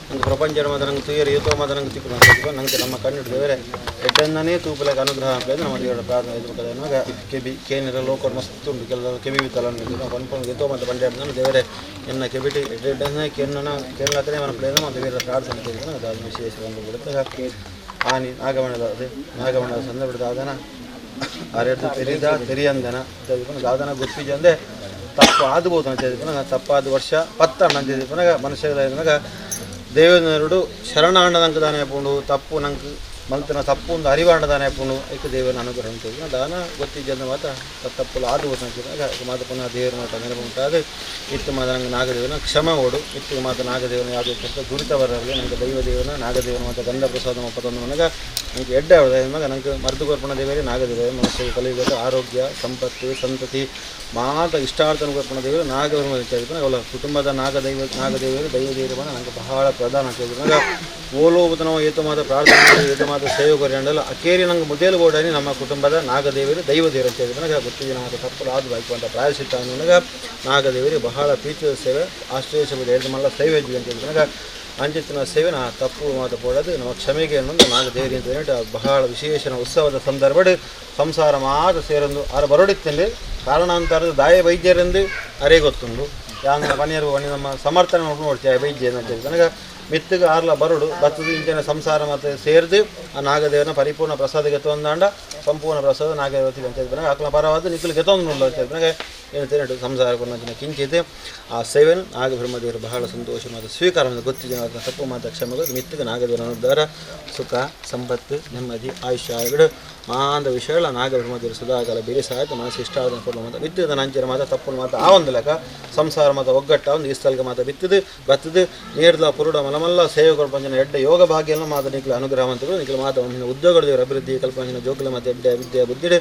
ನಂಗೆ ಪ್ರಪಂಚ ಮಾತ್ರ ನಂಗೆ ತುಯರಿ ಏತೋ ಮಾತ್ರ ನಂಗೆ ತಿಕ್ಕು ಅಂತ ನಂಗೆ ನಮ್ಮ ಕಣ್ಣು ಬೇರೆ ಎಡ್ಡನ್ನೇ ತೂಪಲಕ್ಕೆ ಅನುಗ್ರಹ ಅಂತ ನಮ್ಮ ದೇವರ ಪ್ರಾರ್ಥನೆ ಇದು ನನಗೆ ಕೆಬಿ ಕೇನಿರ ಲೋಕ ಮಸ್ತ್ ಉಂಟು ಕೆಲವು ಕೆಬಿ ಬಿತ್ತಲ್ಲ ಪನ್ಪೊಂದು ಏತೋ ಮಾತ್ರ ಬಂಡೆ ದೇವರೇ ಎನ್ನ ಕೆಬಿಟಿ ಎಡ್ಡೆಡ್ಡನ್ನೇ ಕೆನ್ನ ಕೇರಳಕ್ಕನೇ మన ಪ್ಲೇನ ನಮ್ಮ ದೇವರ ಪ್ರಾರ್ಥನೆ ಅದು ವಿಶೇಷ ಒಂದು ಬಿಡುತ್ತೆ ಆನಿ ನಾಗಮಣದ ಅದೇ ನಾಗಮಣದ ಸಂದರ್ಭದ ಆದನ ಆರೆಡ್ದು ತೆರಿದ ತೆರಿಯಂದನ ದಾದನ ಗೊತ್ತಿಜಂದೆ ತಪ್ಪು ಆದ್ಬೋದು ಅಂತ ಹೇಳಿದ ತಪ್ಪಾದ ವರ್ಷ ಪತ್ತ ಅಂತ ಹೇಳಿದ ಮನುಷ್ಯದಾಗ ದೇವನರುಡು ಶರಣಾಂಡದಂಕ ದಾನೆ ಪುಂಡು ತಪ್ಪು ನಂಗೆ ಮಲ್ತನ ತಪ್ಪು ಒಂದು ಅರಿವಾಂಡದಾನೆ ಪುಂಡು ಐಕ ದೇವನ ಅನುಗ್ರಹ ಅಂತ ಹೇಳಿದ ದಾನ ಗೊತ್ತಿದ್ದ ಮಾತ್ರ ತಪ್ಪಲು ಆದ್ಬೋದು ಅಂತ ಹೇಳಿದಾಗ ಮಾತ ಪುನಃ ದೇವರ ಮಾತ ನೆನಪು ಇತ್ತು ಮಾತ ನಂಗೆ ನಾಗದೇವನ ಕ್ಷಮ ಓಡು ಇತ್ತು ಮಾತ ನಾಗದೇವನ ಯಾವುದೇ ಕೆಲಸ ದುರಿತ ಬರಲಿ ನಂಗೆ ದೈವ ದೇವನ ನಾಗದೇವನ ಮಾತ ಗಂಧ ಪ್ರಸಾದ ಮಪ್ಪತೊಂದು ನನಗೆ ನಂಗೆ ಎಡ್ಡೆ ಅವಳ ನಂಗೆ ಮರ್ದು ಕೊರ್ಪಣ ದೇವರೇ ನಾಗದೇವ ಮನಸ್ಸಿಗೆ ಕಲಿಯುವುದು ಆರೋಗ್ಯ ಸಂಪತ್ತು ಸಂತತಿ ಮಾತ ಇಷ್ಟಾರ್ಥನ ಕೊರ್ಪಣ ದೇವರು ನಾಗದೇವನ ಅವಳ ಕುಟುಂಬದ ನಾಗದೈವ ನಾಗದೇವರು ದೈವ ದೇವರು ನಂಗೆ ಬಹಳ ಪ್ರಧಾನ ಅಂತ ಓಲೋಬುತನೋ ಏತು ಮಾತ ಪ್ರಾರ್ಥನೆ ಮಾಡಿ ಏತು ಮಾತ ಸೇವೆ ಕೊರಿ ಅಕೇರಿ ನಂಗೆ ಮೊದಲು ಬೋಡಾನಿ ನಮ್ಮ ಕುಟುಂಬದ ನಾಗದೇವರು ದೈವ ದೇವರು ಅಂತ ಹೇಳಿದ್ರೆ ನನಗೆ ಗೊತ್ತಿದೆ ನಾವು ತಪ್ಪಲು ಆದ ಬಾಯ್ಕು ಅಂತ ಪ್ರಾಯಶ್ಚಿತ್ತ ನನಗೆ ನಾಗದೇವರಿಗೆ ಬಹಳ ಪ್ರೀತಿಯ ಸೇವೆ ಆಶ್ರಯಿಸಬಹುದು ಎರಡು ಮಲ್ಲ ಸೇವೆ ಇದ್ವಿ ಅಂತ ಹೇಳಿದ್ರೆ ನನಗೆ ಅಂಚಿತ್ತಿನ ಸೇವೆ ನಾ ತಪ್ಪು ಮಾತು ಪೋಡೋದು ನಮ್ಮ ಕ್ಷಮೆಗೆ ಅನ್ನೊಂದು ನಾಗದೇವರಿ ಅಂತ ಹೇಳಿ ಬಹಳ ವಿಶೇಷ ಉತ್ಸವದ ಸಂದರ್ಭ ಸಂಸಾರ ಮಾತ್ರ ಸೇರೊಂದು ಆರ ಬರೋಡಿತ್ತಂದು ಕಾರಣಾಂತರದ ದಾಯ ವೈದ್ಯರೆಂದು ಅರೇ ಗೊತ್ತುಂಡು ಯಾನ್ ಪನಿಯರು ಬನ್ನಿ ನಮ್ಮ ಸಮರ್ಥನೆ ನೋಡ್ತೀವಿ ವೈದ್ಯ ಅಂತ ಹೇಳಿ ನನಗೆ ಮಿತ್ತಿಗೆ ಆರ್ಲ ಬರೋಡು ಬತ್ತದ ಇಂಚಿನ ಸಂಸಾರ ಮತ್ತು ಸೇರಿದು ಆ ನಾಗದೇವನ ಪರಿಪೂರ್ಣ ಪ್ರಸಾದ ಗೆತ್ತೊಂದಾಂಡ ಸಂಪೂರ್ಣ ಪ್ರಸಾದ ನಾಗದೇವತಿಗೆ ಅಂತ ಹೇಳಿದ್ರೆ ಆಕಲ ಪರವಾದ ನಿಖಲು ಗೆತ್ತೊಂದು ನೋಡಲು ಅಂತ ಹೇಳಿದ್ರೆ ಏನು ತೇನಟ್ಟು ಸಂಸಾರ ಕೊನ್ನ ಕಿಂಚಿತ್ ಆ ಸೇವೆಯನ್ನು ನಾಗಬ್ರಹ್ಮದೇವರು ಬಹಳ ಸಂತೋಷ ಮತ್ತು ಸ್ವೀಕಾರ ಗೊತ್ತಿದೆ ತಪ್ಪು ಮಾತ ಕ್ಷಮೆಗಳು ಮಿತ್ತಿಗೆ ನಾಗದೇವನ ಅನುದ್ಧಾರ ಸುಖ ಸಂಪತ್ತು ನೆಮ್ಮದಿ ಆಯುಷ್ಯ ಆರೋಗ್ಯ ಮಾಂದ ವಿಷಯಗಳ ನಾಗಬ್ರಹ್ಮದೇವರು ಸದಾಕಾಲ ಬೇರೆ ಸಹಾಯತ ಮನಸ್ಸು ಇಷ್ಟ ಆದ ಕೊಡಲು ಮಾತ ಬಿತ್ತಿದ ನಂಚಿನ ಮಾತ ತಪ್ಪು ಮಾತ ಆ ಒಂದು ಲೆಕ್ಕ ಸಂಸಾರ ಮಾತ ಒಗ್ಗಟ್ಟ ಒಂದು ಈ ಸ್ಥಳಕ್ಕೆ ಮಾತ ಬಿತ್ತಿದ್ದು ಬತ್ತದು ನೇರ್ದ ಪುರುಡ ಮಲಮಲ್ಲ ಸೇವೆ ಕೊಡ್ಪಂಜನ ಎಡ್ಡೆ ಯೋಗ ಭಾಗ್ಯ ಮಾತ ನಿಖಲ ಅನುಗ್ರಹ ಮಂತ್ರಿಗಳು ನಿಖಲ ಮಾತ ಉದ್ಯೋಗದ ದೇವರ ಅಭಿವೃದ್ಧಿ ಕಲ್ಪಂಜನ ಜೋಕುಲ ಮಾತ ಎಡ್ಡೆ ವಿದ್ಯೆ ಬುದ್ಧಿಡೆ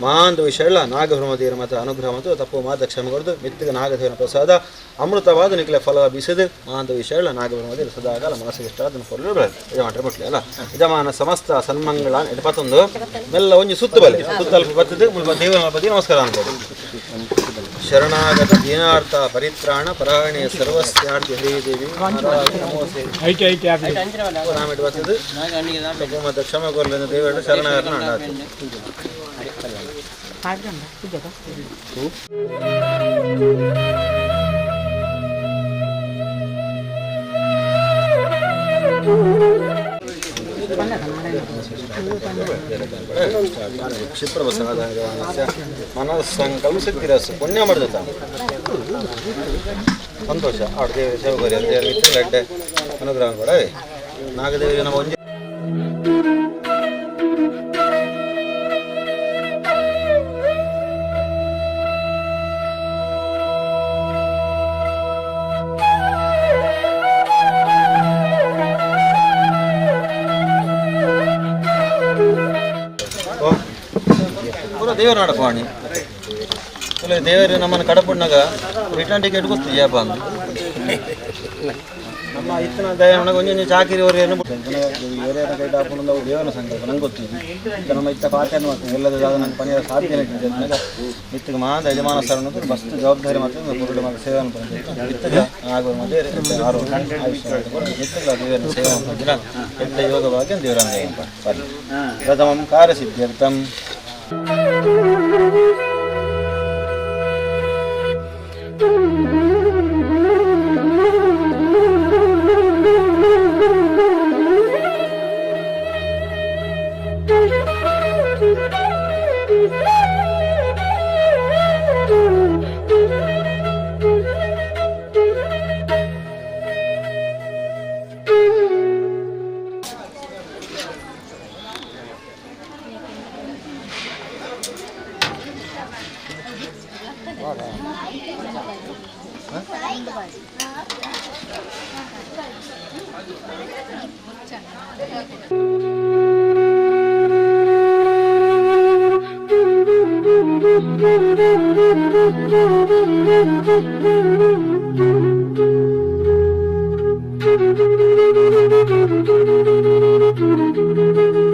ಮಾಂದ ವಿಷಯಗಳ ನಾಗಬ್ರಹ್ಮದೇವರ ಮಾತ ಅನುಗ್ರಹ ಮತ್ತು ತಪ್ಪು ಮಾತ ಕ್ಷಮೆ ಕೊಡದು ಮಿತ್ತಿಗೆ ನಾಗದೇವನ ಪ್ರಸಾದ ಅಮೃತವಾದ ನಿಖಲ ಫಲ ಬೀಸದು ಮಾಂದ ವಿಷಯಗಳ ನಾಗಬ್ರಹ್ಮದೇವರು ಸದಾಕಾಲ ಮನಸ್ಸಿಗೆ ಇಷ್ಟ ಅದನ್ನು ಕೊಡಲು ಯಜಮಾನ ಬಿಟ್ಲಿ ಅಲ್ಲ ಯಜಮಾನ ಸಮಸ್ತ ಸನ್ಮಂಗಳ ಎಡಪತ್ತೊಂದು ಮೆಲ್ಲ ಒಂಜಿ ಸುತ್ತು ಬಲೆ ಸುತ್ತಲ್ಪ ಬರ್ತದೆ ಮುಲ್ಪ ದೇವನ ಬದಿ ನಮಸ್ಕಾರ ಅನ್ಬೋದು. ಶರಣಾಗತ ದೀನಾರ್ಥ ಪರಿತ್ರಾಣ ಪರಾಯಣೆ ಸರ್ವಸ್ಯಾರ್ತಿ ಹರಿದೇವಿ ನಮೋಸೆ ರಾಮಿಟ್ ಬರ್ತದೆ ಮತ್ತು ಕ್ಷಮೆ ಕೊರಲಿಂದ ದೇವರು ಶರಣಾಗತನ ಅಂಡಾತು. ಮನಸ್ಸಂಕಲ್ಪ ಸಿದ್ಧಿರಸ್ಸು ಪುಣ್ಯ ಮಾಡಿದ ಸಂತೋಷ ಆಡು ದೇವರ ಸೇವೆ ದೇವರ ಮಿತ್ರ ಲಡ್ಡೆ ಅನುಗ್ರಹ ಕೂಡ ನಾಗದೇವರಿಗೆ ನಮ್ಮ ಒಂಜಿ ಪೂರ ದೇವರ ನಾಡಪಾಣಿ ದೇವರು ನಮ್ಮನ್ನು ಕಡಪುಣ್ಣಾಗ ರಿಟರ್ನ್ ಟಿಕೆಟ್ ಗೊತ್ತು ಜಯಪ್ಪ ಅಂದು ನಮ್ಮ ಇತ್ತಿನ ದಯ ಒಂಜೊಂಜಿ ಚಾಕಿರಿ ಅವರೇನು ಬೇರೆ ಕೈ ಹಾಕೊಂಡು ದೇವರ ಸಂಕಲ್ಪ ನಂಗೆ ಗೊತ್ತಿದ್ದು ನಮ್ಮ ಇತ್ತ ಪಾತ್ರೆ ಮಾಡ್ತೀನಿ ಎಲ್ಲದ ನಂಗೆ ಪನಿಯ ಸಾಧ್ಯ ನನಗೆ ಇತ್ತಿಗೆ ಮಾದ ಯಜಮಾನ ಸರ್ ಅನ್ನೋದು ಬಸ್ ಜವಾಬ್ದಾರಿ ಮಾತ್ರ ಪುರುಡ ಮಾತ್ರ ಸೇವೆ ಇತ್ತಗ ಆಗುವ ಮಧ್ಯೆ ಆರೋಗ್ಯ ಆಯುಷ್ಯ ಇತ್ತಗ ದೇವರ ಸೇವೆ ಮಾಡ್ತಿಲ್ಲ ಎಡ್ಡ ಯೋಗವಾಗಿ ದೇವರ ಪ್ರಥಮಂ ಕಾರ್ಯಸಿದ್ಧ್ಯರ್ಥಂ. Thank you.